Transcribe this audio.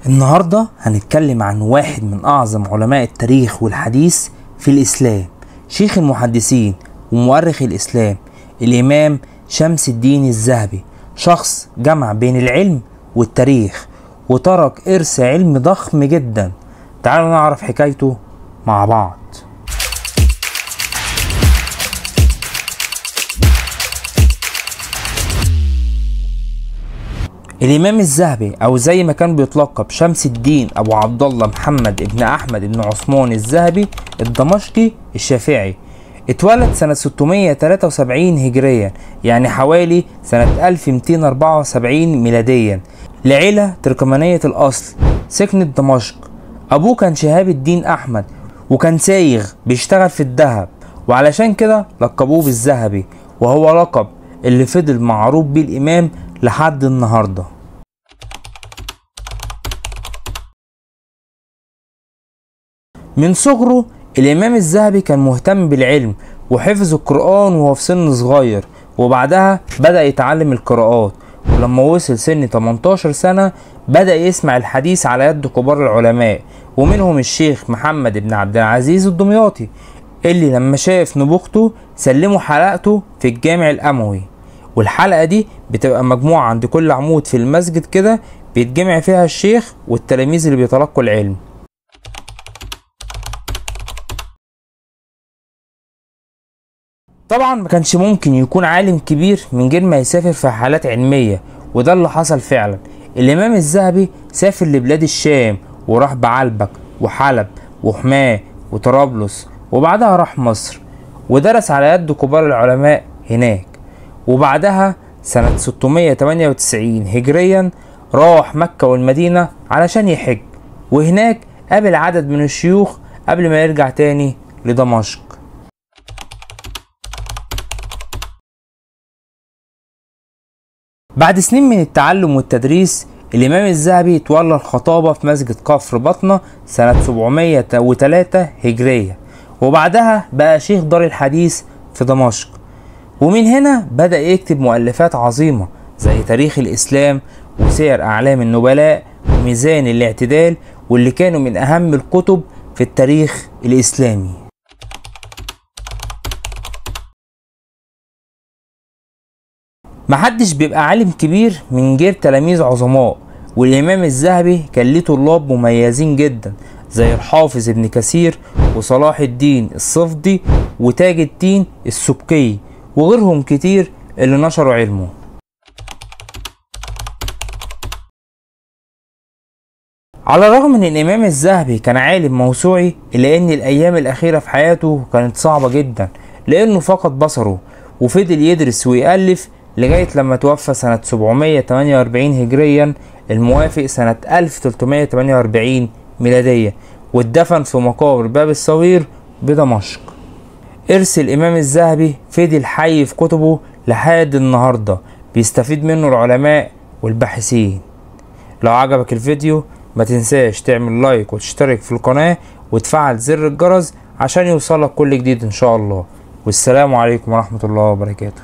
النهاردة هنتكلم عن واحد من أعظم علماء التاريخ والحديث في الإسلام، شيخ المحدثين ومؤرخ الإسلام، الإمام شمس الدين الذهبي. شخص جمع بين العلم والتاريخ وترك إرث علم ضخم جدا. تعالوا نعرف حكايته مع بعض. الإمام الذهبي، أو زي ما كان بيتلقب شمس الدين أبو عبد الله محمد ابن أحمد ابن عثمان الذهبي الدمشقي الشافعي، اتولد سنة 673 هجريا، يعني حوالي سنة 1274 ميلاديا، لعيلة تركمانية الأصل سكنت دمشق. أبوه كان شهاب الدين أحمد، وكان سايغ بيشتغل في الذهب، وعلشان كده لقبوه بالذهبي، وهو لقب اللي فضل معروف بيه الإمام لحد النهارده. من صغره الإمام الذهبي كان مهتم بالعلم وحفظ القرآن وهو في سن صغير، وبعدها بدأ يتعلم القراءات، ولما وصل سن 18 سنة بدأ يسمع الحديث على يد كبار العلماء، ومنهم الشيخ محمد بن عبد العزيز الدمياطي، اللي لما شاف نبوغته سلموا حلقته في الجامع الأموي. والحلقة دي بتبقى مجموعة عند كل عمود في المسجد كده، بيتجمع فيها الشيخ والتلاميذ اللي بيتلقوا العلم. طبعا ما كانش ممكن يكون عالم كبير من غير ما يسافر في حالات علمية، وده اللي حصل فعلا. الإمام الذهبي سافر لبلاد الشام، وراح بعلبك وحلب وحماه وطرابلس، وبعدها راح مصر ودرس على يد كبار العلماء هناك. وبعدها سنة 698 هجريا راح مكة والمدينة علشان يحج، وهناك قابل عدد من الشيوخ قبل ما يرجع تاني لدمشق. بعد سنين من التعلم والتدريس، الإمام الذهبي تولى الخطابة في مسجد كفر بطنة سنة 703 هجرية، وبعدها بقى شيخ دار الحديث في دمشق. ومن هنا بدأ يكتب مؤلفات عظيمة زي تاريخ الإسلام وسير أعلام النبلاء وميزان الاعتدال، واللي كانوا من أهم الكتب في التاريخ الإسلامي. محدش بيبقى عالم كبير من غير تلاميذ عظماء، والإمام الذهبي كان ليه طلاب مميزين جدا زي الحافظ ابن كثير وصلاح الدين الصفدي وتاج الدين السبكي وغيرهم كتير اللي نشروا علمه. على الرغم ان الإمام الذهبي كان عالم موسوعي، إلا ان الأيام الأخيرة في حياته كانت صعبة جدا، لأنه فقد بصره وفضل يدرس ويألف لغاية لما توفى سنة 748 هجريا، الموافق سنة 1348 ميلادية، واتدفن في مقابر باب الصوير بدمشق. إرث الإمام الذهبي فضل حي في كتبه لحد النهاردة، بيستفيد منه العلماء والباحثين. لو عجبك الفيديو ما تنساش تعمل لايك وتشترك في القناة وتفعل زر الجرس عشان يوصلك كل جديد إن شاء الله. والسلام عليكم ورحمة الله وبركاته.